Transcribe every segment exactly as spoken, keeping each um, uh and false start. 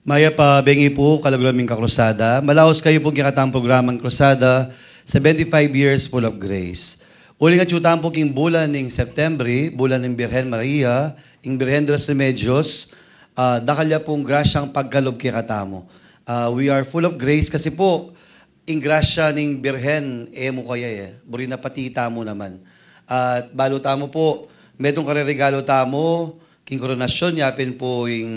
Mayap a bengi pu, kaluguran ming kakrusada. Malaus kayu pung kekatang programang Krusada, seventy-five years full of grace. Uling atyu tamu pu king bulan ning Septembre, bulan ning Birhen Maria, ing Birhen de los Remedios, ah, dakal ya pung grasyang pagkalub kekatamu. Ah, we are full of grace kasi pu, ing grasya ning Birhen, e mu kaya e. Buri na pati tamu naman. At balu tamu pu, metung kareregalu tamu, king koronasyon, yapin pu ing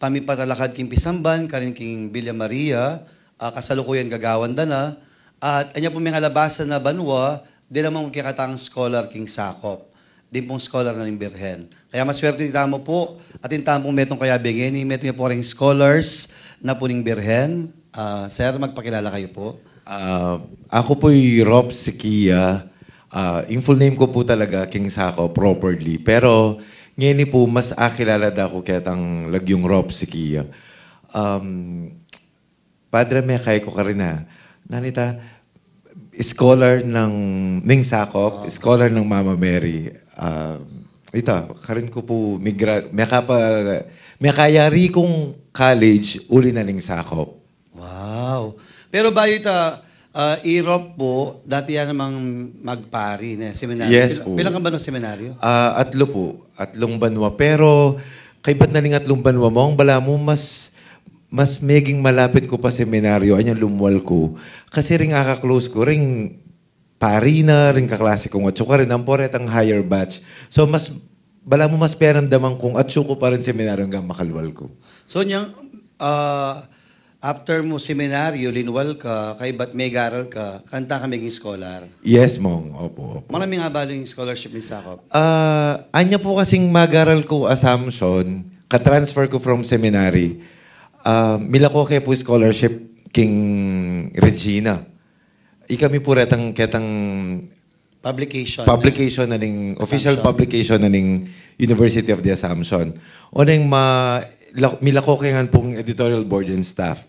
pamipatalakad king pisamban, karin king Villa Maria, ah, kasalukuyan gagawan da na, at anya pu mengalabasan na banua, dinan mu kekatang scholar king sakop. Din pung scholar na ning Birhen. Kaya maswerte tamu pu, atin tamu pung metung kayabe ngeni, metung ya pu karing scholars na pu ning Birhen. Ah, sir, magpakilala kayu pu. Ah, aku pu i Rop Siquia. Ah, ing full name ku pu talaga, King Sako properly. Pero ngeni pu, mas akilala da ku ketang lagyung Rop Siquia. Um, Padre, mekay ku karin a. Nanita, scholar ng, ning Sakop, scholar ng Mama Mary. Ah, ita, karin ku pu migra-, mekapa-, mekayari kung college, uli na ning Sakop. Wow. Pero bayu ita, ah, i Rop pu, dati ya namang magpari ne, seminaryo. Yes pu. Pil-, pilan kang banwa seminaryo? Ah, atlu pu. Atlung banwa. Pero, kaybat na ning atlung banwa, Mong, balamu mas, mas meging malapit ku pa seminaryo, anya lumwal ku. Kasi ring aka-close ku, ring pari na, ring kaklase kung atsu karin, ampo retang higher batch. So, mas, balamu mas peramdaman kung atsu ku pa rin seminaryo anggang makalwal ku. So, nyang, ah, after mu seminaryo, linwal ka, kaybat megaral ka, kanita ka meging scholar? Yes, Mong. Opo, opo. Maraming abaling scholarship ning Sakop? Ah, anya pu kasing magaral ku Assumption, ka-transfer ku from seminary, ah, milako ke pu scholarship king Regina. Ikami pu retang, ketang publication. Publication na ning, official publication na ning University of the Assumption. O neng ma-, la-, milako ke ngan pung editorial board and staff.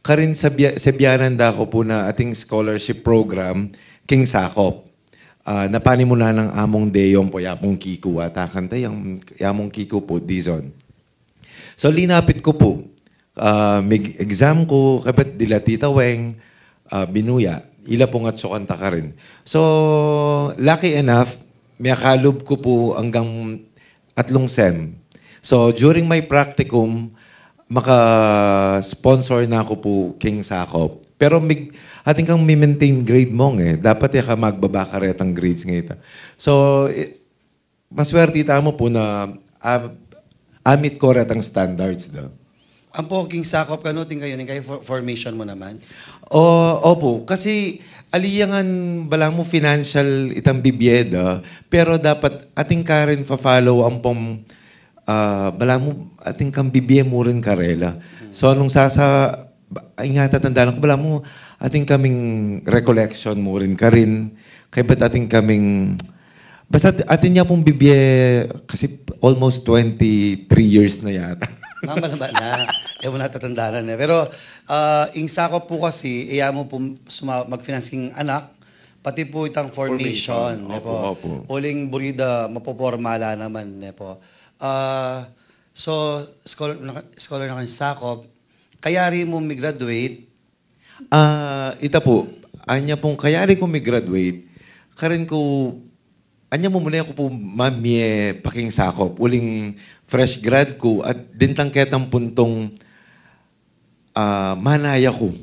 Karin sabya-, sabyanan da ku pu na ating scholarship program king Sakop. Ah, na panimunan nang Among Deong pu, ya pung Kiko ata kanta, yang, ya pung Kiko pu, Dizon. So, linapit ku pu, ah, mig-exam ku, kaybat dila Tita Weng, ah, binuya, ila pung atsu kanta karin. So, lucky enough, mekalub ku pu anggang atlung sem. So, during my practicum, maka-sponsor na ku pu king Sakop. Pero mig-, atin kang mi-maintain grade, Mong, e. Dapat e ka magbaba karetang grades ngeta. So, i-, maswerte tamu pu na, ah, a-meet ku retang standards da. Ampo king Sakop kanu, atin kayu, ning kayu for-, formation mu naman? O, opu. Kasi ali ya ngan balamu financial itang bibie da, pero dapat atin karin fa-follow ampong, ah, balamu atin kang bibie mu rin karela. So, nung sasa-, ba-, ay nga, tatandanan ku, balamu, atin kaming recollection mu rin karin, kaybat atin kaming, basta atin ya pung bibie, kasi almost twenty-three years na yata. Mama naman na, e mu na tatandanan e. Pero, ah, ing Sakop pu kasi, e ya mu pu suma-, mag-finance king anak, pati pu itang formation, formation, e pu. Opu, opu. Uling buri da mapoporma la naman, e pu. Ah, so, scholar na, scholar na kang Sakop, kayari mu mi-graduate? Ah, ita pu, anya pung kayari ku mi-graduate, karin ku, anya mu mune ku pu mamie pa king Sakop, uling fresh grad ku, at dintang ketang puntung, ah, manaya ku.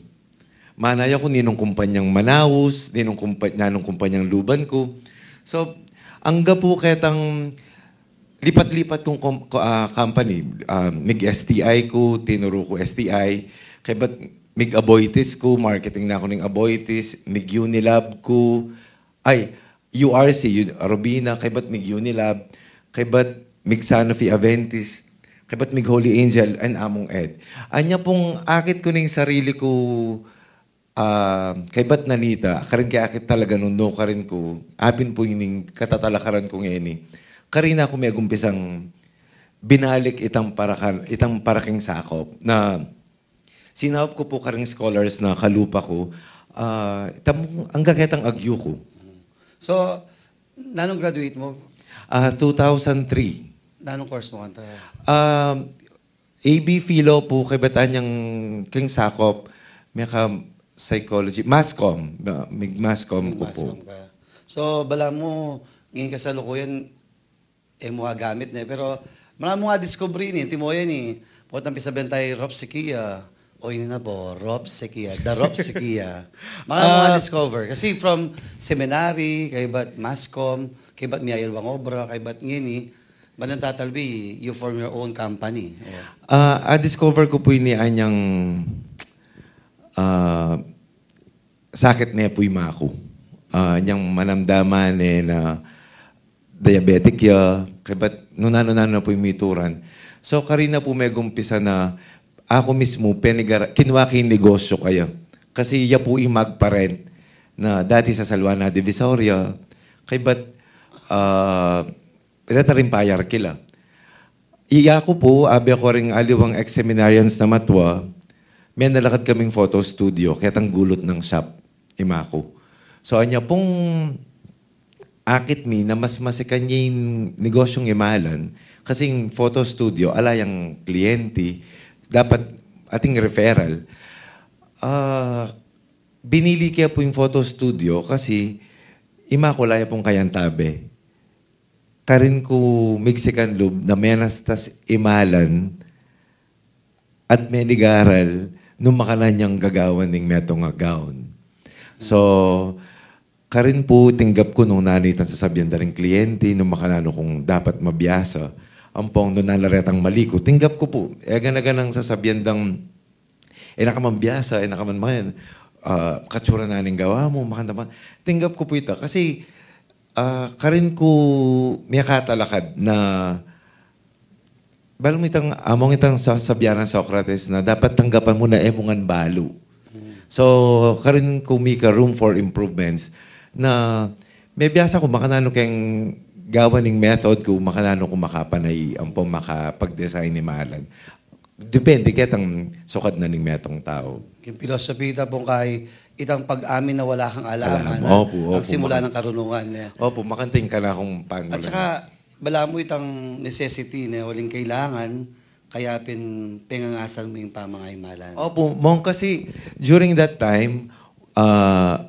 Manaya ku ninung kumpanyang manaus, ninung kumpa-, nanung kumpanyang luban ku. So, angga pu ketang lipat-lipat kung kom-, ko-, ah, company, ah, mig-S T I ku, tinuru ku S T I, kaybat mig-Aboitiz ku, marketing na ku ning Aboitiz, mig-Unilab ku, ay, U R C, Uni-, Robina, kaybat mig-Unilab, kaybat mig-Sanofi Aventis, kaybat mig-Holy Angel, and Among Ed. Anya pung akit ku ning sarili ku, ah, kaybat nanita, karin kayakit talaga nung nukarin ku, apin pu ining katatalakaran ku ngeni. Karin na ku megumpisang binalik itang para ka-, itang para king Sakop na sinaup ku pu karing scholars na kalupa ku, ah, itang angga ketang agyu ku. So, nanung graduate mu? Ah, two thousand three. Nanung course mu kanta? Ah, A B Philo pu, kaybat anyang king sakop, meka psychology, mass comm, ba-, mig mass comm ku pu. Mass comm ka. So, balamu, ngeni kasalukuyan, e mu agamit ne. Pero, malamu nga discovery ini, timoyan ini, potang pisabian tayu, Rob Sequia. O, ini na pu, Rob Sequia, the Rob Sequia. Malamu nga discover. Kasi from seminary, kaybat mass comm, kaybat miyayaliwang obra, kaybat ngeni, Manang tatalbi, you form your own company. Oh. Ah, a-discover ku pu ini anyang, ah, sakit ne pu i maku. Ah, anyang manamdaman ne na diabetic ya, kaybat nanu-nanu na pu i mituran. So, karin na pu megumpisa na aku mismu, penigara-, kinua ke ing negosyu kaya. Kasi ya pu i magparent na dati sa Salua na Divisoria, kaybat, ah, Reta ring payar kila. Iya ku pu, abe ku ring aliwang ex-seminarians na matua, menalakad kaming photo studio, ketang gulut nang shop, i maku. So, anya pung akit mi na mas masikan ya ing negosyung imalan, kasi ing photo studio, ala yang kliyente, dapat ating referral. Ah, binili ke pu ing photo studio kasi i maku ala ya pung kayantabe. Karin ku migsikan lub na menastas imalan at menigaral nung makananu yang gagawan ning metung a gown. So, karin pu tinggap ku nung nanu itang sasabian da ring kliyente, nung makananu kung dapat mabiasa. Ampong nung nanu la retang mali ku, tinggap ku pu. E gana-ganang sasabian dang, e na ka man biasa, e na ka man makanyan, ah, katsura na ning gawa mu, makanta man. Tinggap ku pu ita. Kasi, ah, karin ku miyakatalakad na, balu mu itang, among itang sa-, sabian nang Socrates na dapat tanggapan mu na e mu ngan balu. So, karin ku mika room for improvements na mebiasa ku makananu keng gawa ning method ku, makananu ku makapanay, ampong makapag-design imalan. Depende ketang sukad na ning metung tau. King philosophy ita pung kai, itang pag-amin na wala kang alaman, opu, opu, simula ng karunungan, e. Opu, makanta ing kanakung panulan. At saka, balamu itang necessity, ne, uling kailangan, kaya pin-, pengangasan mu ing pamangaimalan. Opu, mong kasi, during that time, ah,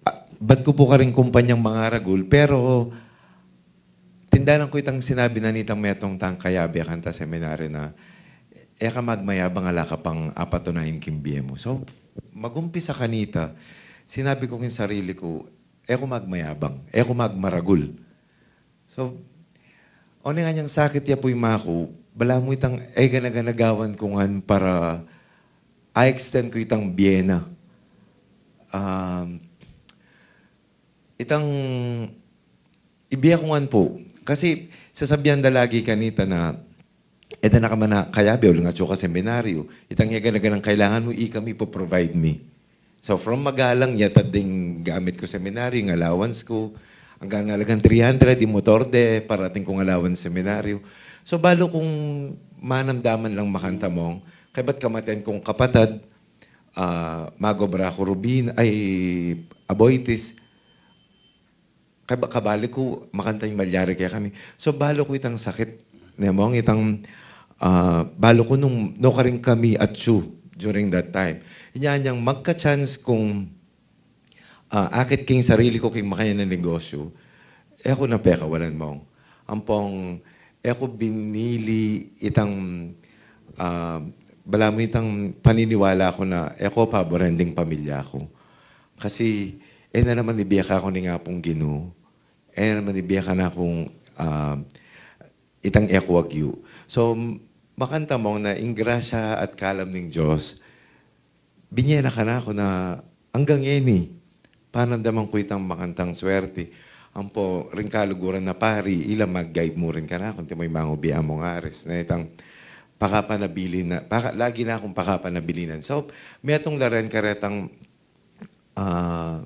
ah, bat ku pu karing kumpanyang mangaragul, pero tindanan ku itang sinabi na nitang metung tang kayabe kanta seminaryo na, "E ka magmayabang ala ka pang apatunayan king bie mu." So, magumpisa kanita, sinabi ku king sarili ku, "E ku magmayabang, e ku magmaragul." So, o, neng anyang sakit ya pu i maku, balamu itang e gana-gana gawan ku ngan para a-extend ku itang bie na. Um, itang ibie ku ngan pu. Kasi sasabian da lagi kanita na, e da na ka man a kayabe, uling atsu ka seminaryo. Itang e gana-ganang kailangan mu, ikami pu-provide mi. So, from magalang, yatad ding gamit ku seminaryo, ing allowance ku, anggang alagang three hundred, ing motor de, para atin kung allowance seminaryo. So, balu kung manamdaman lang makanta mong, kaybat kamatayan kung kapatad, ah, magobra ku Rubin, ay, Aboitiz, Kaba-, kabalik ku, makanta ing malyari kekami. So, balu ku itang sakit, ne mong itang, ah, balu ku nung nukarin kami atsu during that time. Inya nyang magka-chance kung, ah, akit king sarili ku king makanyan a negosyu, e ku na pekawalan mong. Ampong, e ku binili itang, ah, balamu itang paniniwala ku na e ku paboran ding pamilya ku. Kasi, e na naman ibie kaku ning Apung Ginu, e na naman ibie kanaku, ah, itang e ku agyu. So, m-, makanta mong na ing grasya at kalam ning Dios, binye na kanaku na anggang ngeni, panamdaman ku itang makantang swerte. Ampo, ring kaluguran na pari, ila mag-guide mu rin kanaku, antimo ing mangubie mung Aris, na itang pakapanabilin na, paka-, lagi na kung pakapanabilinan. So, metung la ren karetang ah,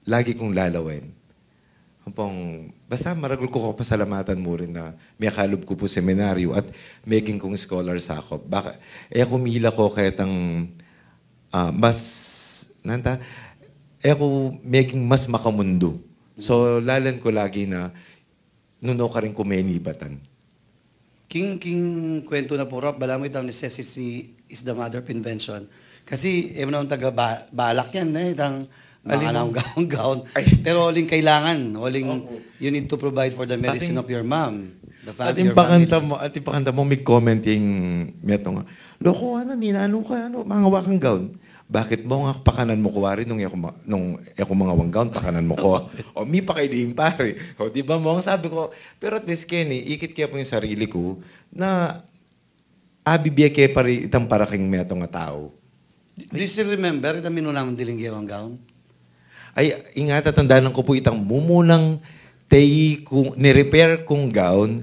lagi kung lalawen. Ampong, basta maragul ku kapasalamatan mu rin na miyakalub ku pu seminaryo at meging kung scholar sakop. Baka, e ku mila ku ketang, ah, mas, nanu ta, e ku meging mas makamundu. So, lalan ku lagi na, nung nukarin ku menibatan. King, king kuwentu na pu, Rop, balamu itang necessity is the mother of invention. Kasi, e mu naman taga ba-, balak yan, e, itang mga gown-gown. Pero uling kailangan, uling you need to provide for the medicine of your mom, the family, your family. Ating pakanta mo, ating pakanta mo, may comment ing metung a, "Loko, ano, ninanu ka, ano, mangawa kang gown?" Bakit mo nga pakanan mu ku wari nung e ku ma-, nung e ku mangawang gown, pakanan mu ku? O, mi pa kay di pari. O, di ba, Mong? Sabi ku, pero at least, Kenny, ikit ke pu ing sarili ku na abibie ke pa rin itang para king metung a tau. Do you still remember itang minuna mung diling gewang gown? Ay, ing atatandanan ku pu itang mumunang tei ku, ni-repair kung gown,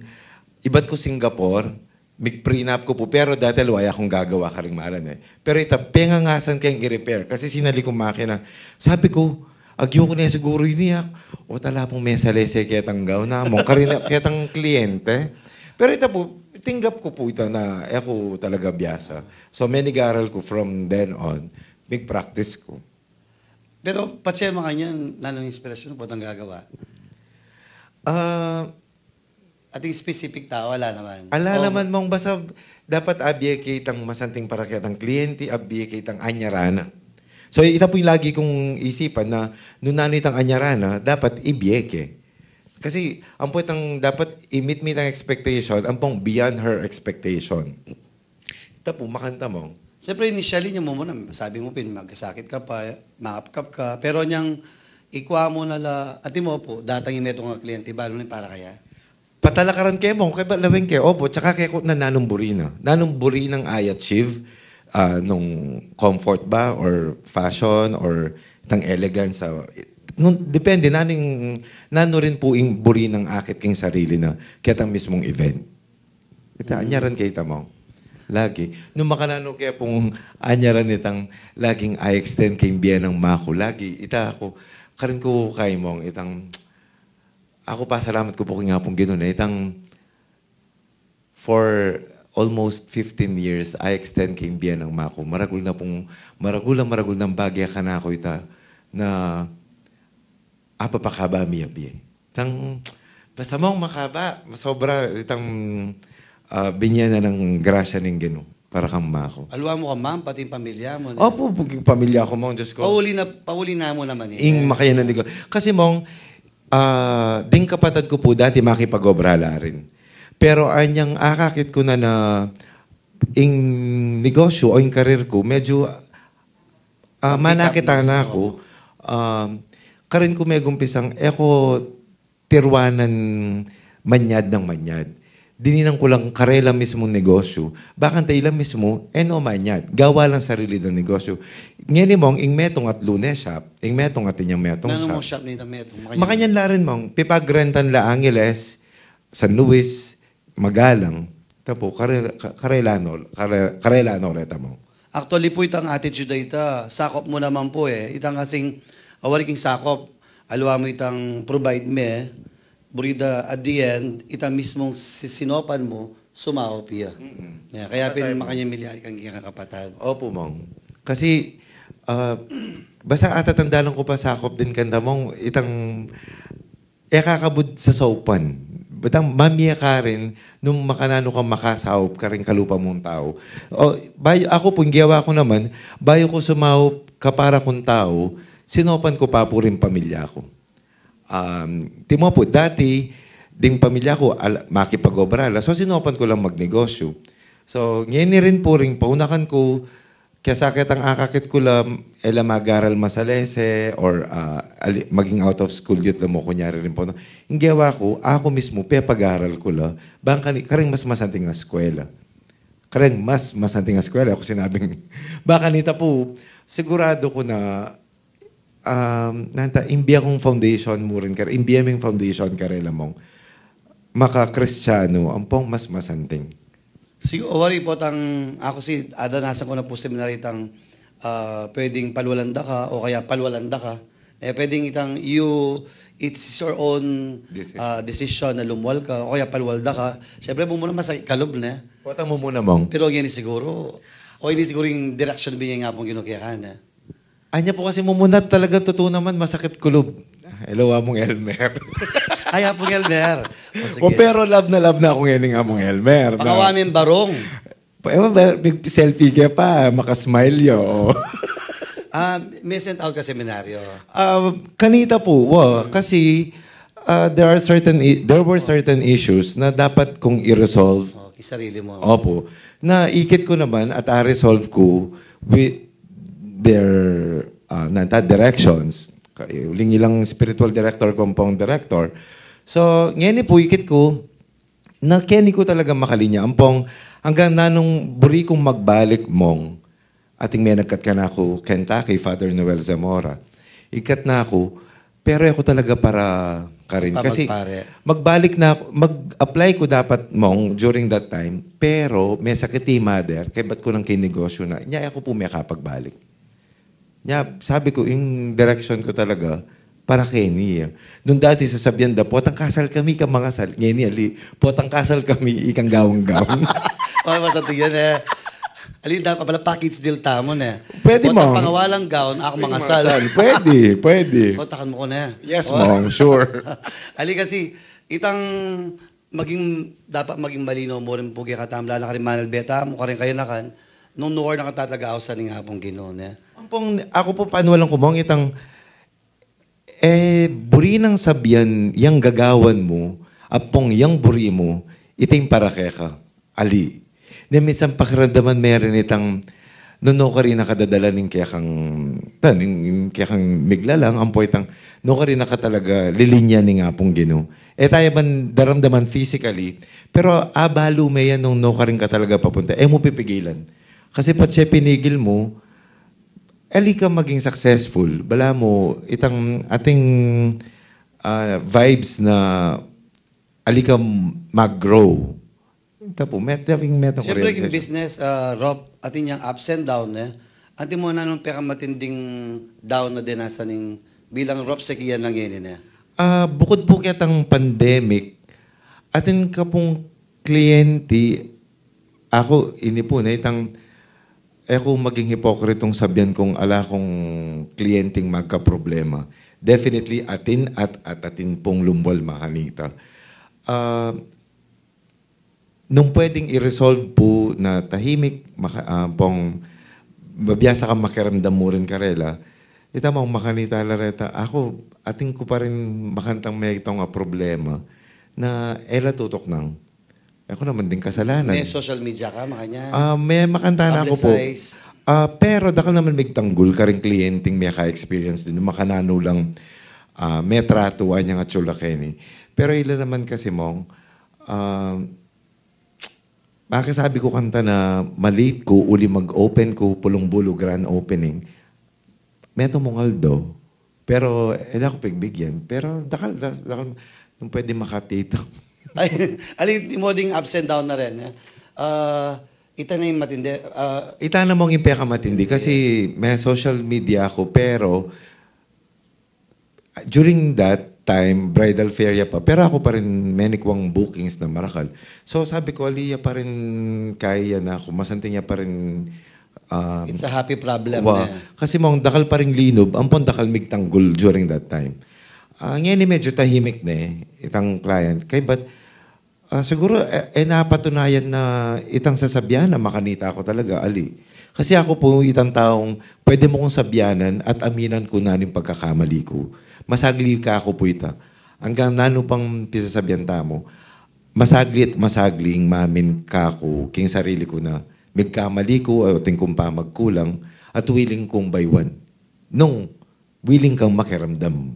ibat ku Singapore, mig-prenup ku pu, pero dati aliwa ya kung gagawa karing malan e. Pero ita, pengangasan keng i-repair, kasi sinali kung makina. Sabi ku, agyu ku ne siguru ini, a. O, tala pung mesalese ketang gown namung, karina, ketang kliyente. Pero ita pu, tinggap ku pu ita na e ku talaga biasa. So, menigaral ku from then on, mig-practice ku. Pero patse makanyan, nanung inspirasyon potang gagawa? A, ating specific tau, ala naman. Ala naman, Mong, basta dapat abie ke itang masanting para ketang kliyente, abie ke itang anyara na. So, ita pu ing lagi kung isipan na nung nanu itang anyara na, dapat ibie ke. Kasi, ampo itang dapat i-meet me itang expectation, ampong beyond her expectation. Ita pu, makanta, Mong. Siyempre, initially, nya mu muna, sabi mu pin, magkasakit ka pa, makapkap ka. Pero nyang ikwa mu na la, atin mu pu, datang ing metung a kliyente, balu na ing para kaya. Patalakaran ke, Mong, kaya ba laweng ke? Opo, tsaka ke ku na nanung buri na. Nanung buri nang i-achieve, a, nung comfort ba, or fashion, or itang elegance, a, nung, depende, nanu ing, nanu rin pu ing buri nang akit king sarili na, ketang mismung event. Ita, anyaran ke ita, Mong. Lagi. Nung makananu ke pung anyaran itang laging i-extend king bie nang ama ku. Lagi. Ita ku, karin ku kay Mong, itang, aku pasalamat ku pu king Apung Ginu na itang for almost fifteen years, i-extend king bie nang ama ku. Maragul na pung, maragul na, maragul nang bage kanaku ita na apapakaba mi a bie. Itang, basta, Mong, makaba, masobra, itang, a, binye na nang grasya ning Ginu para kang ama ku. Aliwa mu kang mom, pati ing pamilya mu, ne? Opo, pamilya ku, Mong, Diyos ku. Pauli na, pauli na mu naman, e. Ing makayanan ni Ginu. Kasi, Mong, a, ding kapatad ku pu dati makipag-obra la rin. Pero anyang akakit ku na na ing negosyu o ing career ku, medyu a, manakit na ku, a, karin ku megumpisang e ku tiruanan manyad nang manyad. Dininan ku lang karela mismung negosyu. Bakanta ila mismu, e no manyad. Gawa lang sarili nang negosyu. Ngeni, Mong, ing metung at Lunes shop, ing metung at inyang metung shop. Nanu mung shop nita metung? Makanyan la rin, Mong. Pipagrentan la Angeles, San Luis, Magalang, ita pu, kare-, ka-, karela no, kare-, karela no reta, Mong. Actually pu, itang attitude a ita, sakop mu naman pu, e. Itang kasing, awari king sakop, aliwa mu itang provide me, buri da at the end, ita mismung si-, sinopan mu, sumaup ya. Mm-mm. Ya, kaya pin makanyan milyari kang kekang kapatad. Opo, Mong. Kasi, a, basta atatandanan ku pa sakop din kanta, Mong, itang e ka kabud sasaupan. Batang mamie ka rin nung makananu kang makasaup karing kalupa mung tau. O, bayu, aku pu, ing gewa ku naman, bayu ku sumaup kapara kung tau, sinopan ku pa pu ring pamilya ku. Um, timu pu, dati, ding pamilya ku, ala, makipag-obra la. So, sinopan ku lang magnegosyu. So, ngeni rin pu ring paunakan ku, kesa ketang akakit ku la, e la mag-aral masalese, or, a, ali-, maging out of school youth la mu, kunyari rin pu, no? Ing gewa ku, aku mismu, pepag-aral ku la, bang kani-, karing mas masanting a eskwela. Karing mas masanting a eskwela, aku sinabing, bang kanita pu, siguradu ku na, um, nanu ita, ing bie kung foundation mu rin kare-, ing bie ming foundation karela, Mong, maka-Kristiyanu, ampong mas masanting. Siguru, wari pu, itang, aku si, adanasan ku na pu seminary itang, a, pwedeng palwalan da ka, o kaya palwalan da ka. E, pwedeng itang you, it's your own, a, decision na lumwal ka, o kaya palwal da ka. Siyempre, mumuna masakit kalub, ne? Potang mumuna, Mong. Pero ngeni siguru, o ini siguru ing direksyon binye ning Apung Ginu keka, ne? Anya pu kasi mumuna talaga, tutu naman, masakit kulub. Hello, Among Elmer. Ay, Apung Elmer. O, sige. O, pero love na love na aku ngeni kang Apung Elmer, no? Pakawa ming barung. Pa-, ewan ba, mig-selfie ke pa, makasmile ya, o. Ah, may sent out ka seminaryo? Ah, kanita pu, wa, kasi, ah, there are certain i-, there were certain issues na dapat kung i-resolve. O, king sarili mu. Opo. Na ikit ku naman at a-resolve ku with their, ah, nanta directions. Ka-, uling ilang spiritual director ku ampong director. So, ngeni pu ikit ku, na keni ku talaga makalinya. Ampong, anggang nanung buri kung magbalik mong, ating menagkat kanaku, Kentucky, Father Noel Zamora. Ikit na ku, pero e ku talaga para karin. Kasi papagpare. Magbalik na ku, mag-apply ku dapat mong during that time, pero may sakit i mother, kaybat ku nang kinegosyo na, inya e ku pu mekapagbalik. Nya, sabi ku, ing direksyon ku talaga, para keni, e. Nung dati sasabian da, "Potang kasal kami, ika mangasal." Ngeni, ali, "Potang kasal kami, ikang gawang gaun." O, masanting yan, e. Ali, dapat pala package deal tamu, e. Pwede, potang mong. Pangawalang gaun, aku mangasal. Pwede, pwede. Kontakan mu ku na. Yes, o. Mong, sure. Ali kasi, itang maging, dapat maging malinaw mu rin pu kekatamu, lalo na karing manalbe tamu, karing kayanakan, nung nukarin na katatalaga ausan ning Apung Ginu, ne? Ampong, aku pu paniwalang ku, mong, itang, e, buri nang sabian, yang gagawan mu, ampong yang buri mu, ita ing para keka, ali. Ne minsan pakiramdaman me rin itang, nung nukarin na kadadala ning kekang, ta, ning, ning kekang miglalang, ampo itang, nukarin na katalaga lilinya ning Apung Ginu. E ta ya ban daramdaman physically, pero abalu me yan nung nukarin katalaga papunta. E mu pipigilan. Kasi patse pinigil mu, ali ka maging successful. Balamu, itang ating, ah, vibes na ali ka mag-grow. Ita pu, met-, dapat meta ko. Siyempre, realization. King business, ah, Rop, atin yang ups and down, e. Atin mu nanung pekamatinding down na dinasan ning bilang Rop Sekian na ngeni, e? Ah, bukud pu ketang pandemic, atin ka pung kliyente, aku, ini pu, ne, itang, e ku maging hipokritong sabian kung ala kung kliyenteng magkaproblema. Definitely, atin at, at atin pung lumbual makanita. Ah, nung pwedeng i-resolve pu na tahimik, maka-, ah, pong mabiasa kang makiramdam mu rin karela, ita mong makanita la reta, aku, atin ku pa rin makantang me itang, ah, problema na e la tutuknang. E ku naman ding kasalanan. May social media ka, makanyan. Ah, me makanta na aku pu. Publicize. Ah, pero dakal naman migtanggul karing kliyenteng meka-experience din, makananu lang, ah, metratu anyang atsula keni. Pero ila naman kasi, mong, ah, makisabi ku kanta na ma-late ku, uli mag-open ku, pulung bulu grand opening. Metung mung aldo. Pero, e, da ku pigbigyan. Pero, dakal, da-, dakal, nung pwede makatito. Ay, ali, mo ding ups and down na rin, e. Ah, ita na ing matindi, ah, ita na mong ing pekamatindi. Kasi may social media aku, pero, during that time, bridal fair ya pa. Pero aku pa rin, menikwang bookings na marakal. So, sabi ku, ali ya pa rin, kaya ya na aku. Masanting ya pa rin, um, it's a happy problem, wa, e. Kasi mong dakal pa rin linub, ampon dakal migtanggul during that time. Ah, ngeni medyo tahimik na, e, itang client. Kaybat, ah, siguro, e, e na patunayan na itang sasabian na makanita ku talaga, ali. Kasi aku pu itang taung pwede mu kung sabianan at aminan ku nanu ing pagkakamali ku. Masagli ka aku pu ita. Anggang nanu pang pisasabian tamu, masagli at masagli ing mamin ka ku king sarili ku na migkamali ku o atin kung pamagkulang at willing kung baywan. Nung willing kang makiramdam,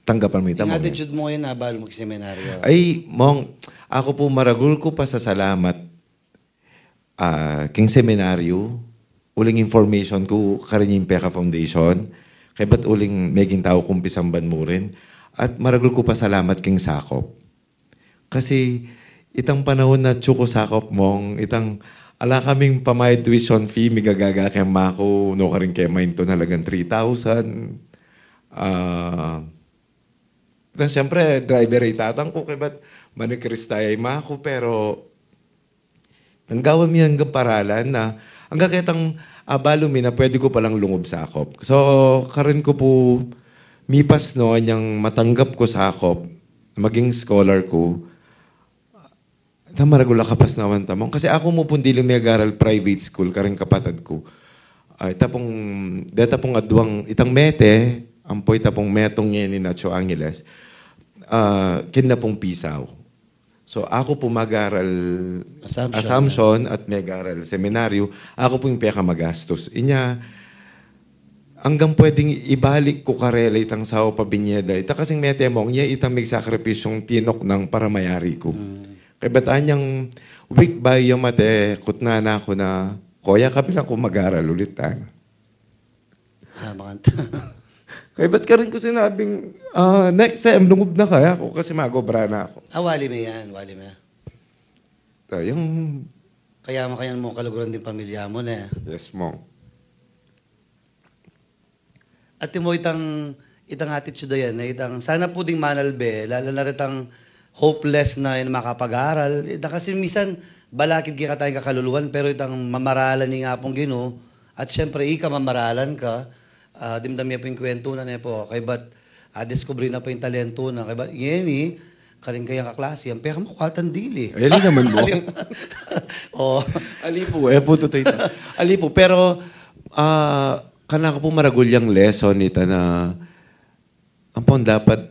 tanggapan mu ita, ing mong, attitude mu ngeni, abalu mu king seminaryo? Ay, mong, aku pu maragul ku pasasalamat, ah, king seminaryo, uling information ku karin ing peka-foundation, kaybat uling meging tau kung pisamban mu rin, at maragul ku pasalamat king sakop. Kasi itang panaun na atsu ku sakop, mong, itang ala kaming pamayad tuition fee, migagaga keng ama ku, nukarin ke mainto na lagang three thousand. Ah, itang siyempre, driver i tatang ku, kaybat manikrista ya i ama ku, pero tanggawan mi anggang paralan na, anggang ketang abalu mi na pwede ku palang lungub sakop. So, karin ku pu mipas, no, anyang matanggap ku sakop, maging scholar ku, ta maragul a kapasnawan ta, Mong. Kasi aku mu pung dili megaral private school, karing kapatad ku. Ay, tapung, deta pung adwang itang mete, ampo itapung metung ngeni na Angeles. Ah, kinla pung pisaw. So, aku pu magaral Assumption, Assumption at megaral seminaryo, aku pu ing pekamagastus. Inya, anggang pwedeng ibalik ku karela itang sawa pa binie da. Ita kasing mete, Mong, iya itang migsakripisyung tinuknang para mayari ku. Kaybat anyang week by ya mate, kutnan na ku na, koya kabilang ku magaral ulit, ah. Ah, bakanta. Kaybat karin ku sinabing, ah, next sem, lungub na kaya ku kasi magobra na ku. Ah, wali me yan, wali me. Tayang Kaya makanyan mu kaluguran ding pamilya mu, ne? Yes, Mong. At mo itang, itang attitude yan, ne? Itang, sana pu ding manalbe, lala na ritang hopeless na yan makapag-aral. Ita kasi misan, balakid kaya katayang kakaluluan, pero itang mamaralan ning Apung Ginu, at syempre, ika mamaralan ka, ah, dimdam ya pu ing kwentu na, ne pu, kaybat, ah, diskubri na pu ing talentu na, kaybat, ngeni, karing kayang kaklase, ang pekamakwal tang dili. Eh, ali naman mu. Oh. Ali pu, e pu, tutu ita. Ali pu, pero, ah, kanaku pu maragul yang lesson ita na, ampong dapat,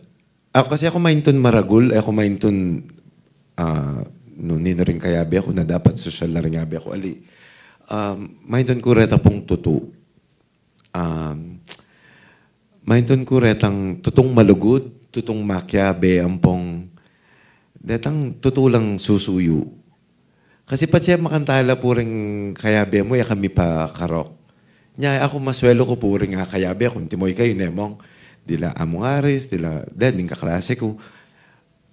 ah, kasi aku maintun maragul, e ku maintun, ah, nu, ninu ring kayabe ku na dapat sosyal na ring yabe ku. Ali, ah, maintun ku reta pung tutu. Um, maintun ku retang tutung malugud, tutung makiabe, ampong detang tutu lang susuyu. Kasi patse makanta la pu ring kayabe mu, e kami pa karok. Nya, aku maswelu ku pu ring, ah, kayabe ku, antimo ikayu, ne, Mong, dila Among Aris, dila, den, ding kaklase ku.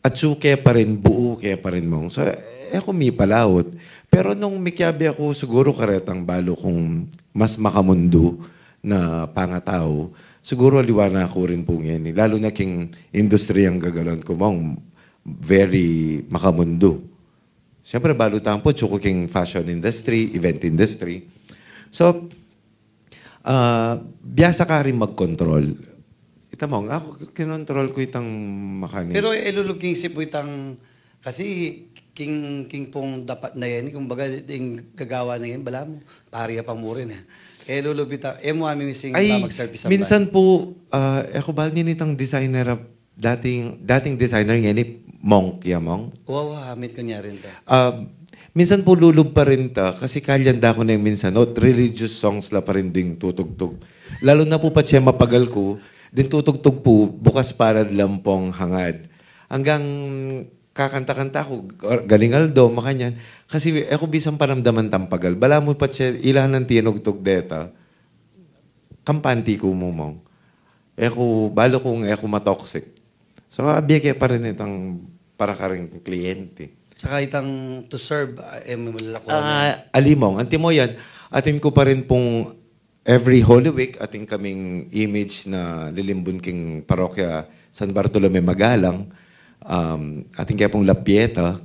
Atsu ke pa rin, buu ke pa rin, Mong. So, e ku mipalaut. Pero nung mikiabe ku siguru karetang balu kung mas makamundu na pangatau, siguru aliwa na ku rin pu ngeni. Lalu na king industriyang gagawan ku, Mong, very makamundu. Siyempre, balu tampu, atsu ku king fashion industry, event industry. So, ah, biasa ka rin magkontrol. Ita, Mong, aku kinontrol ku itang makani. Pero e lulub king isip mu itang, kasi king, king pung dapat na yan, kumbaga, ing gagawa na yan, balamu, pari ya pa mu rin, e. E lulub ita, e mu ami mising Ay, mamagserbi sa minsan pu, ah, e ku bal ngeni itang designer a dating, dating designer ngeni, Mong, ya, Mong? Wa, wa, amit ku nya rin ta. Ah, minsan pu lulub pa rin ta, kasi kalyan da ku neng minsan, o, religious songs la pa rin ding tutugtug. Lalu na pu patse mapagal ku, ding tutugtug pu, bukas palad lang pung hangad. Anggang kakanta-kanta ku, galing aldo, makanyan. Kasi e ku bisang panamdaman tang pagal. Balamu patse, ila nang tinugtug deta, kampanti ku mu, Mong. E ku, balu kung e ku matoxic. So, abie ke pa rin itang para karing kliyente. Saka itang to serve, ah, e mu malalakuan. Ah, ali, Mong, antimo yan, atin ku pa rin pung every Holy Week, atin kaming image na lilimbun king parokya San Bartolome Magalang, um, atin kaya pung La Pieta.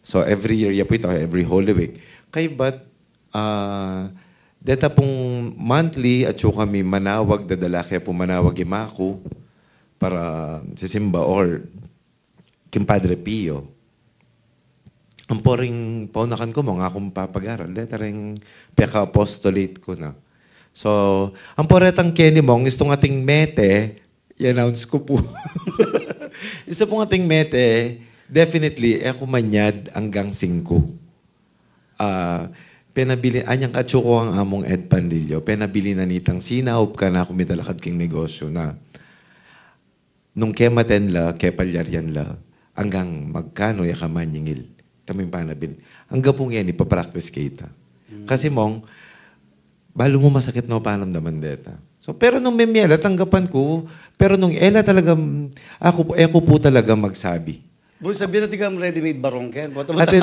So, every year ya pu ita, every Holy Week. Kaybat, ah, deta pung monthly, atsu kami manawag, dadala ke pu manawag i maku para sisimba or king Padre Pio. Ampo ring paunakan ku, Mong, aku mapapagaral, deta ring peka-apostolate ku na. So, ampo retang keni, Mong, istung ating mete, i-announce ku pu. Istung ating mete, definitely, e ku manyad anggang singku. Ah, penabili, anyang katsu ku kang Among Ed Pandillo, penabili na nitang sinaup kanaku mitalakad king negosyu na. Nung kematen la, kepalyarian la, anggang magkanu ya ka manyingil. Tamu ing panabili. Angga pu ngeni, ipa-practice ke ita. Kasi, Mong, balu mu masakit no panamdaman deta. So, pero nung memie la, tanggapan ku, pero nung e la talaga, mm, aku, e ku pu talaga magsabi. Bu, sabian na tika ready-made barong ken. Buat Atin,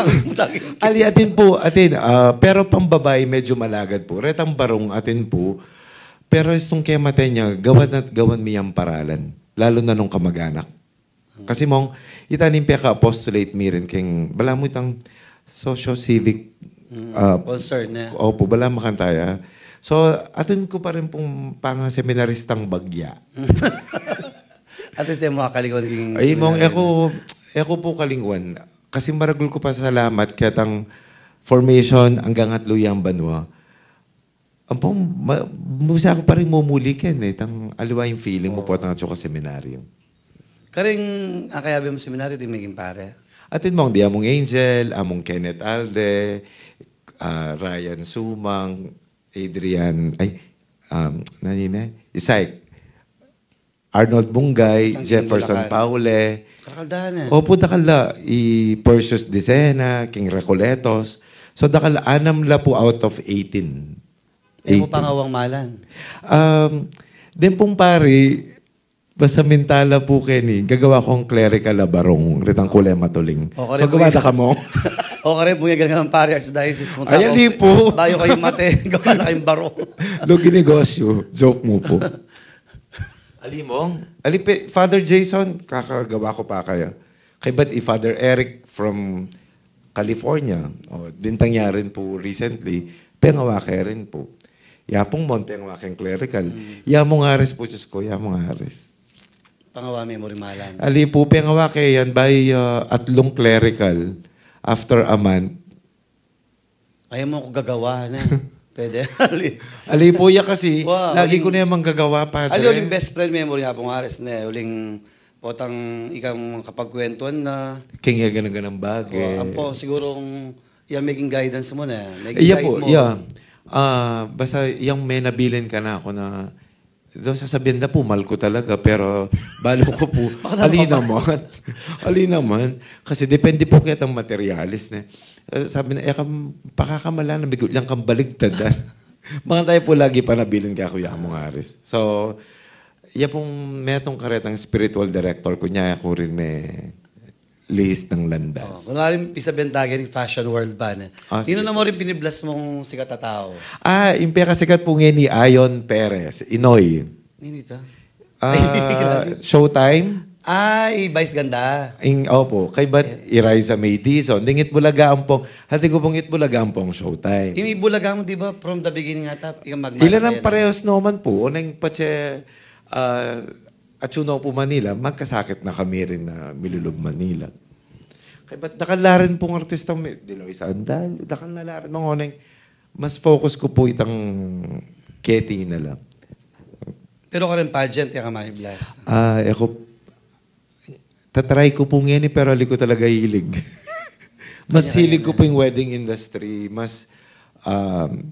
ali, atin pu, atin, ah, pero pambabai medyo malagad pu. Retang barong atin pu, pero istung kematen ya, gawan at gawan mi yang paralan. Lalu na nung kamag-anak. Kasi, Mong, ita ning peka-apostolate mi rin king, balamu itang socio-civic, ah, concern, e. Opu, balamu makanta ya. So, atin ku pa rin pung panga-seminaristang bagya. At least, e mu kakalingwan king Ay, mong, seminaryo e ku, na. E ku pu kalingwan. Kasi maragul ku pasasalamat ketang formation anggang atlu yang banua. Ampong, ma-, musa ku pa rin mumuli ken, e. Tang aliwa ing feeling mu Oo. potang atsu ka seminaryo. Karing, a, kayabe mung seminaryo, atin meging pare? Atin mong, Diamong Angel, Among Kenneth Alde, a, Ryan Sumang, Adrian, ay, um, nani na? Isaac. Arnold Bungay, Ang Jefferson Bulacan. Paule. Kakaldahan na. Opo, dakal la. I Percius Dicena, King Recoletos. So, dakal la, anam la pu out of eighteen. E mu Eighteen. pangawang malan? Um, den pung pari, basta mintala pu keni, gagawa kung clerical a barong, ritang kule matuling. O, So, kare gawa pu da yan. kamo. O, kare pu yan, ganun ang pari, archdiocese mo. Ay, Tapos, ali pu. bayo kayo mate, gawa na kayong barong. Lugi negosyo, joke mu pu. Ali mong, ali pe, Father Jason, kakagawa ku pa kaya. Kaybat i Father Eric from California. O, dintang ya rin pu recently, pengawa ke rin pu. Ya pung mon, pengawa keng clerical. Mm. Ya mong aris pu, Diyos ko, ya mong aris. Pangawa me mu rin malan. Ali pu, pengawa ke yan, by, uh, atlung clerical after a month. Ayaw mu ku gagawa na. Pwede. Ali. Ali pu ya kasi, Wa, lagi uling ku na yang gagawa, Padre. Ali, uling best friend me mu rin ya pung aris na, uling potang ikang kapagkwentuhan na. Keng ya ganang-ganang bagay. Wa, ampo, sigurong ya meging guidance mu na, meging Iya guide pu, mu. iya. Ah, basta yang menabilin kanaku na, do sasabian da pu, mal ku talaga, pero balu ku pu, Baka ali naman. naman. Ali naman. Kasi depende pu ketang materialis, ne. Eh, sabi na, e kam pakakamalan, bigo lang kang baligtad, ah. Baka tayo pu lagi panabilin kaya Kuya Among Aris. So, ya pung metung karetang spiritual director ku, nya ku rin me list ng landas. Oh, kunwari, isa bentagin ning fashion world ba, ne? Ah, Nino sige. na mu rin piniblas mong sikat a tao? Ah, ing pekasikat pu ngeni i Ion Perez, Inoy. Nino ita? Ah, Showtime. Ah, i Vice Ganda. Ing, opo, kaybat i Raisa May Dizon. Ding Itbulaga ampong, hati ku pung Itbulaga ampong Showtime. Ing Itbulaga mu, di ba, from the beginning ata, ing magmana Ila nang yan, parehos naman pu. Uneng patse, ah, Atsu no pu Manila, magkasakit na kami rin na milulub Manila. Kaybat dakal la rin pung artistang mi-, Diloy Sandal, dakal na la rin, mga oneng, mas focus ku pu itang keti na la. Pero karing pageant, e ka maiblas? Ah, e ku, tatry ku pu ngeni, pero ali ku talaga hilig. Mas Kanya-kanya hilig ku na. pu ing wedding industry, mas, um,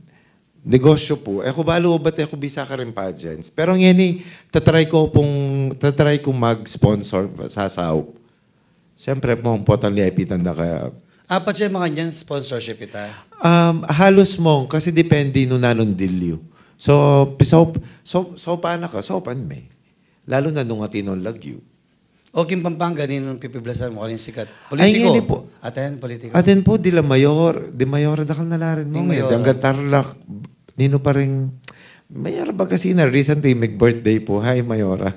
Negosyo pu. E ku balu bat e ku bisa karing pageants. Pero ngeni, tatry ku pung, tatry ku mag-sponsor, sasaup. Siyempre, mong potang liyapitan da kaya. Apat siya mga niyan, sponsorship ita? Um, halos mong, kasi depende nung nanung dilyu. So, pisop, so, sopan na ka, sopan me. Lalo na nung atin nung lagyu. O, king Pampanga, ninong pipiblasan mu karing sikat? Ay, Politiko. ngeni pu. Atin, politiko. Atin pu, di la Mayor, di Mayor, dakal na la rin Di mo, Mayor. Hanggang Tarlac, nino pa rin, Mayor ba kasi na recently, mag-birthday pu. Hi, Mayora.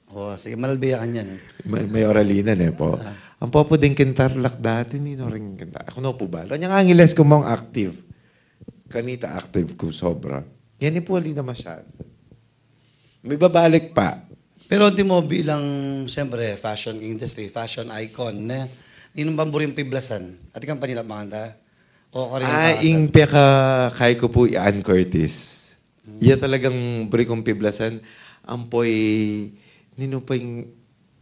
O, sige, malbi ya kanyan, e. May-, Mayora Lina, ne pu. Ah. Ang popo din king Tarlac dati, nino rin king Tarlac. Ako na pu ba? Kanyang Angeles ku mong active. Kanita active ku sobra. Ngeni pu, ali na masyado. Mibabalik pa. Pero antimo bilang, siyempre, fashion industry, fashion icon, ne? Ninong bang buring piblasan? Atin kang panilap makanta? O karin Ah, ing peka kai ku pu i Ann Curtis. Hmm. Iya talagang buri kung piblasan. Ampoy, nino pa ing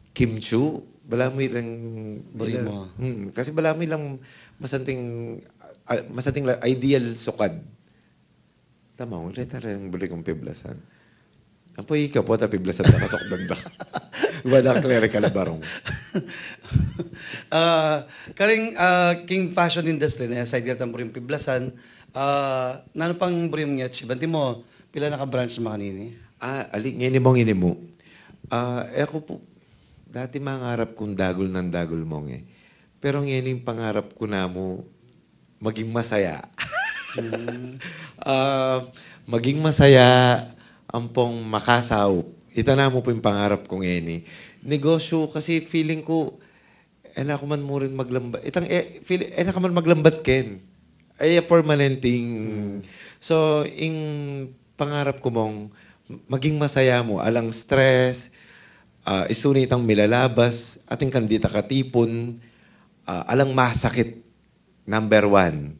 Kim Chiu? Balamu ilang Buri mo. Hmm, kasi balamu ilang masanting, ah, masanting la-, ideal sukad. Tama, ulit na rin buri kung piblasan. Ampo ika pu, ata piblasan na kasukdan da. Wala clerical a barong. Ah, karing, ah, king fashion industry na, aside karetang buring piblasan, ah, nanu pang buri mong i-achieve? Antimo, pila na ka branch makanini? Ah, ali, ngeni mong inimu. Ah, e ku pu, dati mangarap kung dagul nang dagul mong e. Pero ngeni ing pangarap ku namu, maging masaya. Hmm. Ah, maging masaya, ampong makasaup. Ita namu pu ing pangarap ku ngeni. Negosyo, kasi feeling ku, e na ku man murin maglambat. Itang, e, feel, e na ka man maglambat ken. Ay, a permanent thing. Hmm. So, ing pangarap ku mong maging masaya mu, alang stress, ah, isu nitang milalabas, atin kang dita katipun, ah, alang masakit, number one.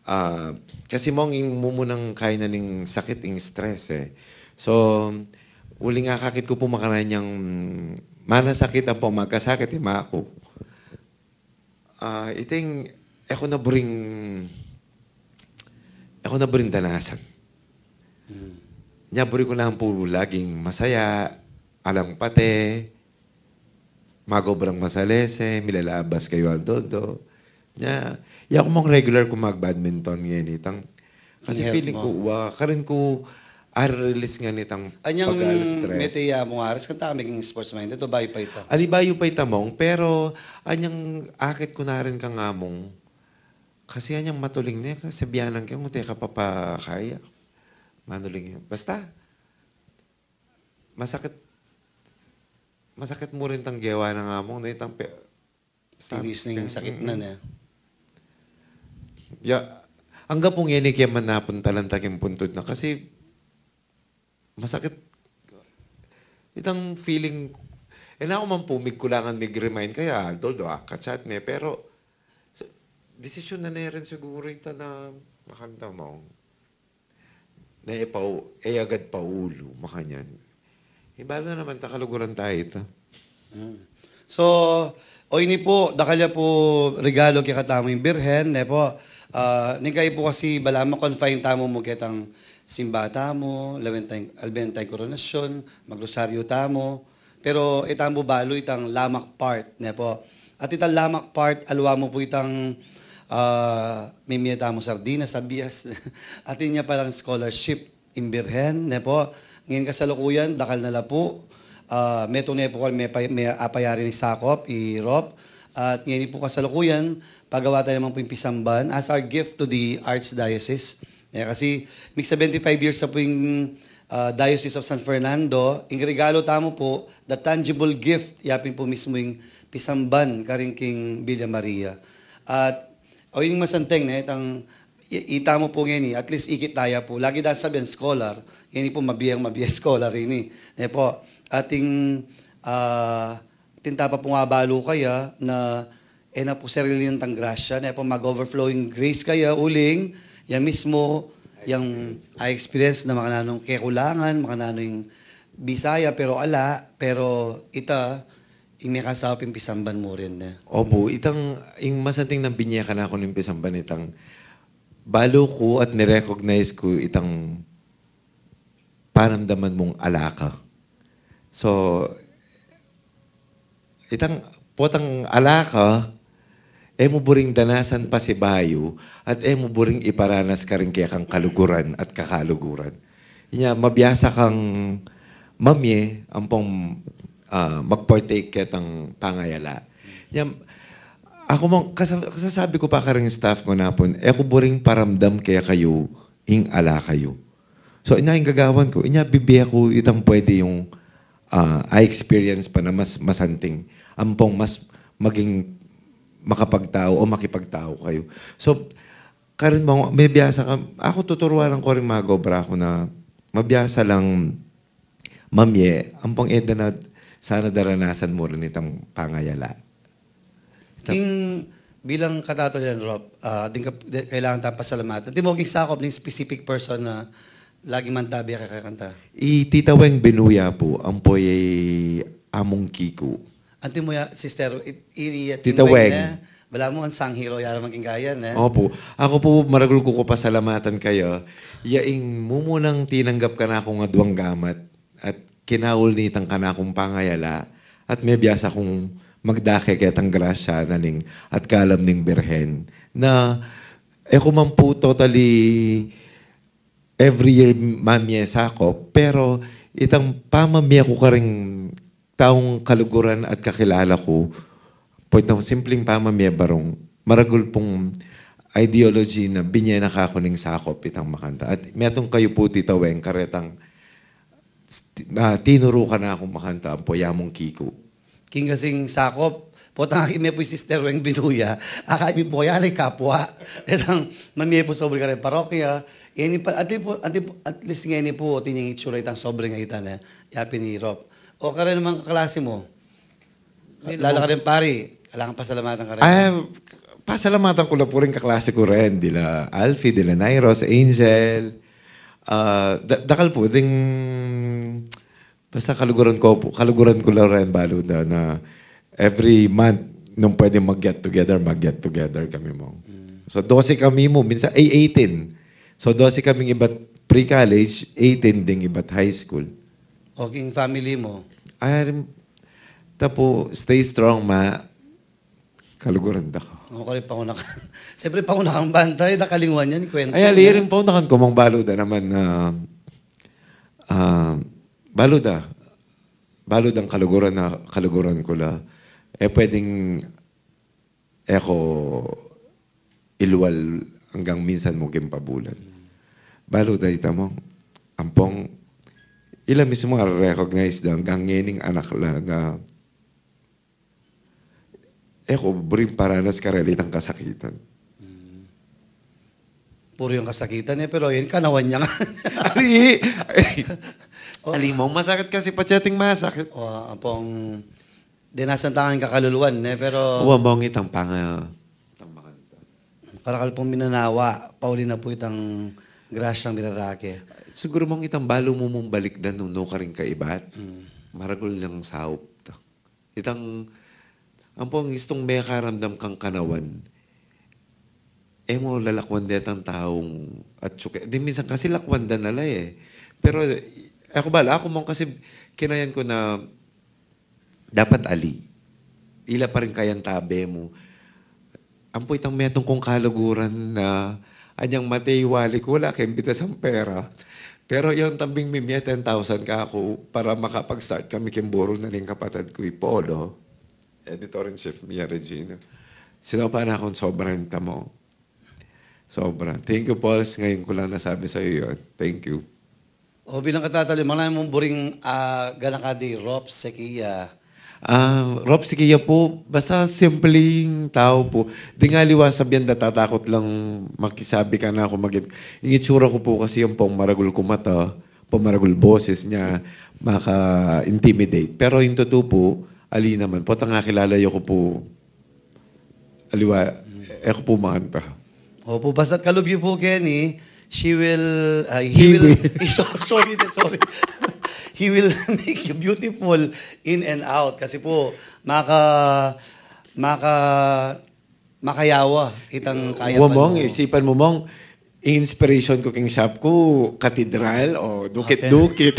Ah, kasi mong ing mumunang kainan ning sakit, ing stress, eh. So, uling akakit ku pu makanyan yang manasakit ampong magkasakit, ima ku. Ah, iting, e ku na buring, e ku na buring danasan. Hmm. Nya buri ku na pu laging masaya, alang pate, magobrang masalese, milalabas kayu aldo-aldo. Nya, ya ku mang regular ku mag-badminton ngeni itang. Kasi ing health feeling mo. Ku, wa, karin ku, ah, release ngeni itang anyang pag-stress. Mete ya mung aras kanta ka maging sports minded o bayu pa ita? Ali, bayu pa ita mong, pero anyang akit ku na rin kang among, kasi anyang matuling ne, kasi biyanan ke, ngunte ka papakaya. Manuling yan. Basta, masakit, masakit mu rin itang gewa nang among, ne, itang pe-, tinis ning sakit na, mm-mm, ne. Ya, angga pung ngeni ke man napuntalan ta king puntud na kasi masakit itang feeling. E na ku man pu migkulangan mig-remind kaya, although do, ah, kachat ne, pero so, desisyon na ne rin siguro ita na makanta mo. Na e pa u-, e agad pa ulu, makanyan. Ibalu na naman ta kaluguran tayu ita. Mm. So, o ini pu, dakal ya pu regalo kekatamu ing Birhen, ne pu. Ah, ning kayu pu kasi balamu confine tamu mu ketang simba tamu, alben tang, alben tang koronasyon, magrosaryo tamu. Pero ita mu balu itang lamak part, ne pu. At itang lamak part, aliwa mu pu itang, ah, mimie tamu sardinas, abias. Atin ya palang scholarship ing Birhen, ne pu. Ngeni kasalukuyan, dakal na la pu. Ah, metung ne pu kami, me pa-, me apayari ning sakop, i Rop. At ngeni pu kasalukuyan, pagawa taya naman pu ing pisamban as our gift to the Archdiocese. Eh, kasi mig seventy-five years na pu ing, ah, Diocese of San Fernando, ing regalo tamu pu, the tangible gift, yapin pu mismu ing pisamban karin king Villa Maria. At, o, ini ing masanting, ne, itang, i-, ita mu pu ngeni, at least ikit taya pu. Lagi da sabian scholar, ngeni pu mabie, mabie scholar ini. Ne pu, atin, ah, atin ta pa pung abalu kaya na e na pu sarili nang grasya, ne pu mag-overflowing grace kaya uling, ya mismu, yang a-experience na makananu ing kekulangan, makananu ing bisa ya, pero ala, pero ita, ing mekasaup ing pisamban mu rin, ne. Opu, itang, ing masanting nang binie kanaku ning pisamban itang, balu ku at ni-recognize ku itang paramdaman mung ala ka. So, itang potang ala ka, e mu buring danasan pasibayu, at e mu buring iparanas karing kekang kaluguran at kakaluguran. Inya, mabiasa kang mamie, ampong, ah, mag-partake ketang pangayala. Inya, aku mang, kasa-, kasasabi ku pa karing staff ku na pun, e ku buring paramdam kekayu ing ala kayu. So, inya ing gagawan ku, inya bibie ku itang pwede yung, ah, a-experience pa na mas masanting. Ampong mas maging makapagtau o makipagtau kayu. So, karin mo, mabiasa ka, aku tuturuan ku ring mag-obra ku na mabiasa lang mamie, ampong e da na sana daranasan mu rin itang pangayala. King bilang katatu niyan, Rob, ah, atin ka, di-, kailangan tang pasalamatan. Antimo king sakop ning specific person na lagi mang tabi ka kanta? I Tita Weng Binuya pu, ampo i Among Kiku. Antimo ya, Sister, i, i, i Tita Weng, Weng, ne? Balamu, unsung hero ya naman king kaya, ne? Opu. Aku pu, maragul ku ku pasalamatan kaya. Ya ing mumunang tinanggap kanakung aduang gamat at kinaul nitang kanakung pangayala, at mabiasa kung magdake ketang grasya na ning at kalam ning Birhen, na e ku man pu totally every year mamie sakop, pero itang pamamie ku karing taung kaluguran at kakilala ku, pwede simpleng pamamie, barung maragul pung ideology na binie na kaku ning sakop itang makanta. At metung kayu pu, Tita Weng, karetang, ah, tinuru kanaku makanta, ampo i Among Kiku. King kasing sakop, potang akit me pu i Sister Weng Binuya, akakit mi pu ya ing kapwa. Itang mamie pu sobre kareng parokya. Ngeni pa, at least pu, at least, at least ngeni pu, atin yang itsura itang sobre nga ita, ne, yapin i Rob. O karin namang kaklase mu? Lalo karin pari, alang pasalamatan karin. Ah, pasalamatan ku la pu ring kaklase ku rin, dila Alfie, dila Nairos, Angel. Ah, da-, dakal pu ding, basta kaluguran ku pu, kaluguran ku la rin balu da na every month nung pwede mag-get together, mag-get together kami mu. So, dose kami mu, minsan, ay, eighteen. So, dose kaming ibat pre-college, eighteen ding ibat high school. O king family mu? Ay, tapu, stay strong, ma. Kaluguran da ku. O, karin pangunakan. Siyempre, pangunakan bantay, da kalingwan yan, kwento. Ay, ali rin pangunakan ku, mang balu da naman na, ah, balu da. Balu dang kaluguran na, kaluguran ku la. E pwedeng e ku ilual anggang minsan mu king pabulan. Balu da ita mu, ampong, ila mismu a-recognize da anggang ngening anak la na e ku buring paranas karela itang kasakitan. Puro yang kasakitan e, pero yan, kanawan ya nga. Ali, ali mu, masakit kasi patse ating masakit. O, ampong, dinasan tangan kakaluluan e, pero wa, mong itang panga-, itang panganta. Karakal pung minanawa, pauli na pu itang grasyang mirarake. Siguru mong itang balu mu mung balikdan nung nukarin kaibat. Maragul yang saup ta. Itang, ampong istung mekaramdam kang kanawan. E mu lalakwan detang taung atsu ke. Di minsan kasi lakwan da na la e. Pero, e ku balu, aku mong kasi kinayan ku na dapat ali. Ila pa rin kayantabe mu. Ampo itang metung kung kaluguran na anyang mate i wali ku, wala keng bitasang pera. Pero yang tambing mimie ten thousand kaku para makapag-start kami king burol na ning kapatad ku i Polo. Editor-in-chief, Mia Regina. Sinaupan na kung sobra ing tamo. Sobra. Thank you, Pauls. Ngayon ko lang nasabi sa'yo yun. Thank you. O, bilang katatali, manay mung buring, ah, ganaka di Rop Sequia. Ah, Rop Sequia pu, basta simpleng tau pu. Di nga liwa sabian da tatakut lang makisabi kanaku, magit-, ing itsura ku pu kasi yang pong maragul ku mata, pong maragul boses nya, maka-intimidate. Pero ing tutu pu, ali naman, potang akilala yu ku pu, aliwa, e ku pu maanta. Opu, basta't kalub yu pu keni, she will, ah, he will, so-, sorry, sorry. He will make you beautiful in and out. Kasi pu, maka-, maka-, makayawa itang kaya pa mong, isipan mu mong, inspiration ku king shop ku, katedral o dukit-dukit.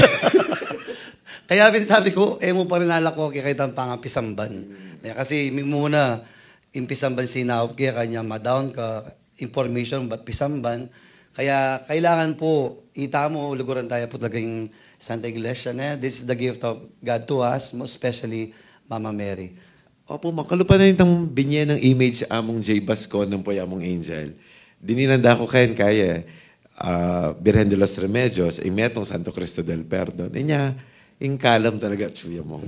Kaya pin sabi ku, e mu pa rin lalako kaya itang pangapisamban. E, kasi mi-, muna, ing pisamban sinaup ke, kanya ma-down ka, information ba't pisamban. Kaya kailangan pu, ita mu, luguran taya pu talaga ing Santa Iglesia, ne? This is the gift of God to us, most especially Mama Mary. Opu, makalupa na itang binye nang image among J Bascon nang pu among Angel. Dinan da ku ken kaya, ah, Birhen de los Remedios, ing metung Santo Cristo del Perdon. Inya, ing kalam talaga, atsu ya mu.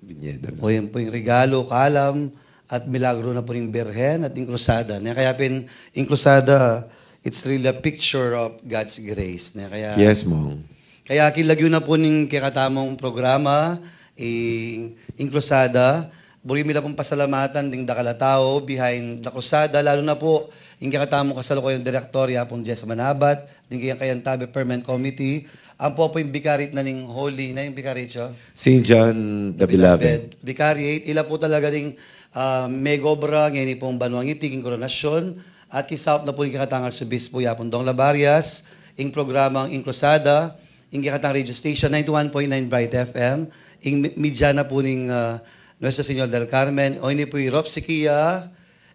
Binye da na. O, yan pu ing regalo, kalam, at milagro na pu ning Birhen at ing Krusada. Kaya pin, ing Krusada, it's really a picture of God's grace. Kaya, yes, Mong. Kaya king lagyu na pu ning kekatamung programa, ing, ing Krusada, buri mi la pung pasalamatan ding dakal a tau behind the Crusada, lalu na pu ing kekatamung kasalukuyang direktor, ya pung Jess Manabat, ding kayang kayantabe permanent committee, ampo pu ing vicariate na ning Holy, na ing vicariate yu? Saint John the Beloved. Vicariate, ila pu talaga ding, ah, megobra ngeni pung banuang iti king koronasyon, at king saup na pu ning kekatang Arsobispo, ya pung Dong Labarias, ing programang ing Krusada, ing kekatang radio station, ninety-one point nine Bright F M, ing mi-, media na pu ning, ah, Nuestra Señora del Carmen, o ini pu i Rop Sequia,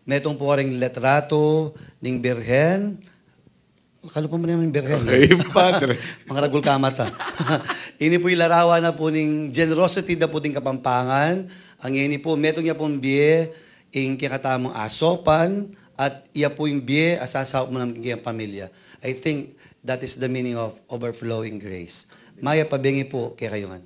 metung pu karing litrato ning Birhen, kalupa mu naman ing Birhen. Ay, Padre. Mangaragul ka mata. Ini pu i larawan na pu ning generosity da pu ding Kapampangan, ngeni pu, metung ya pung bie, ing kekatamung asopan, at ya pu ing bie a sasaup mu naman king kayang pamilya. I think that is the meaning of overflowing grace. Mayap a bengi pu kekayu ngan.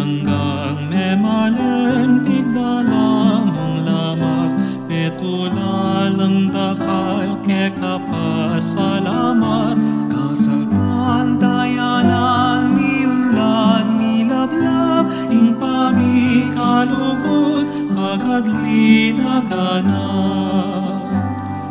Anggang memalen pigdala mung lamak, metula lang dakal keka pasalamat. Kasalpantayanan miulad milablab, ing pamikalugud agad linaganap.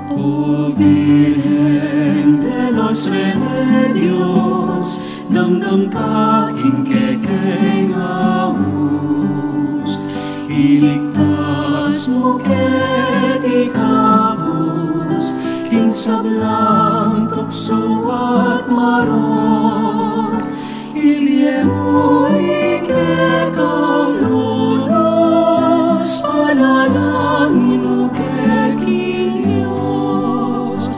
O Virgen de los Remedios, damdam ka king kekeng aus, iligtas mu keti kabus king sablang tuksu at marok. Ibie mu ing kekang lunas, panalangin mu ke king Dios.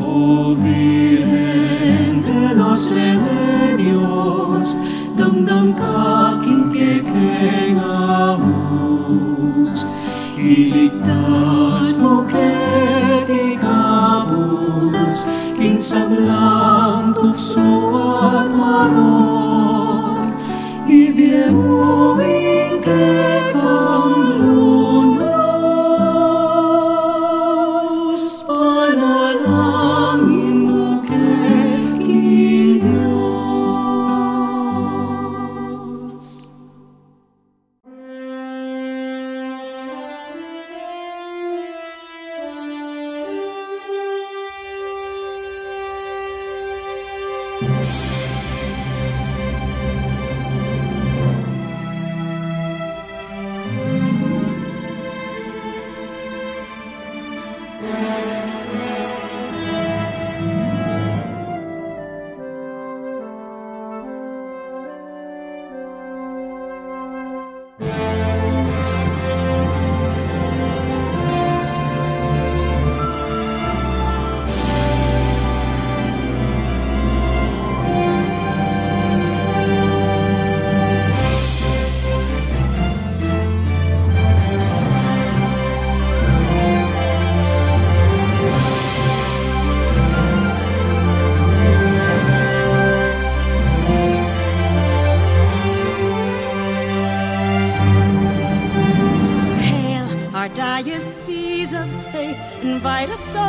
O Virgen de los Remedios, damdam ka king kekeng aus, iligtas mu keti kabus king sablang tuksu at marok. Ibie mu ing kekang lunas, panalangin mu ke king Dios. Hail, our diocese of faith, invite us all.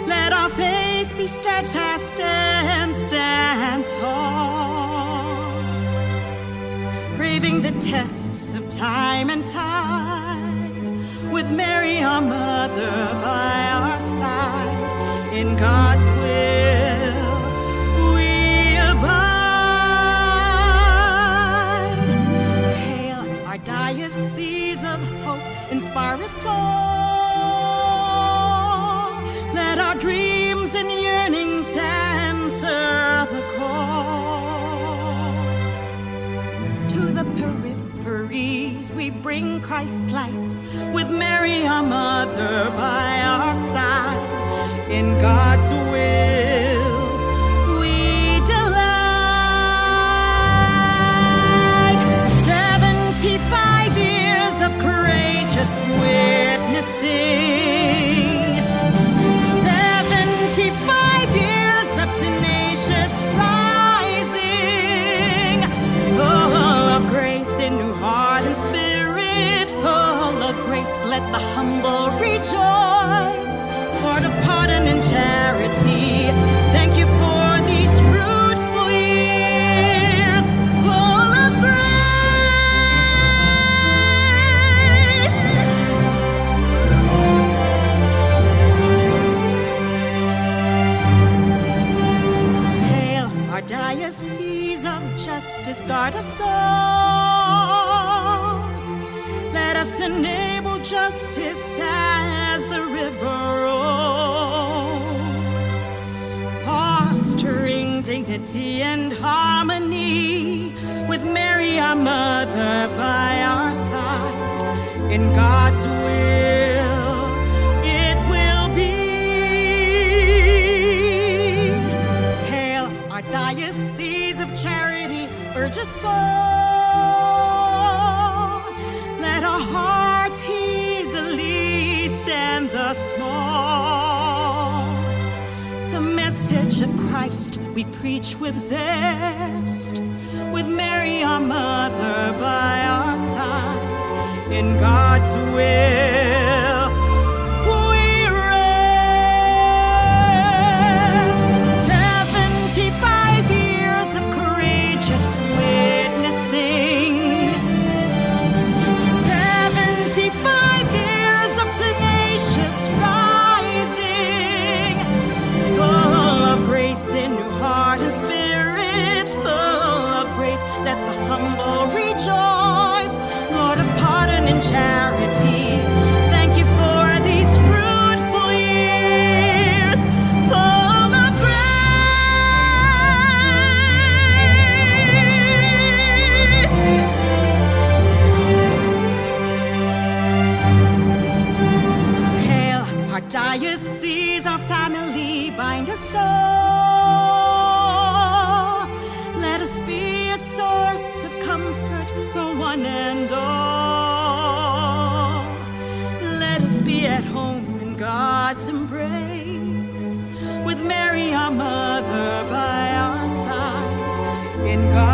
Let our faith be steadfast and stand tall. Braving the tests of time and tide, with Mary our mother by our side, in God's will we abide. Hail, our diocese of hope, inspire us all. Let our dreams and yearnings answer the call. To the peripheries we bring Christ's light, with Mary our mother by our side. In God's will we delight. Seventy-five years of courageous witnessing. Seventy-five years of tenacious rising. Full of grace in new heart and spirit, full of grace, let the humble rejoice. Lord of pardon and charity, thank you for these fruitful years, full of grace. Hail, our diocese of justice, guard us all. Let us enable justice as the river rolls, fostering dignity and harmony, with Mary our mother by our side. In God's will it will be. Hail, our diocese of charity, urge us all. Let our hearts heed the least and the small. The message of Christ we preach with zest, God's will we rest. Seventy-five years of courageous witnessing, seventy-five years of tenacious rising, full of grace in new heart and spirit, full of grace. Let the humble rejoice. Lord of pardon and charity, thank you for these fruitful years, full of grace. Hail our diocese, our family, bind us all. Let us be a source of comfort for one and all. Let us be at home in God's embrace, with Mary, our mother, by our side. In God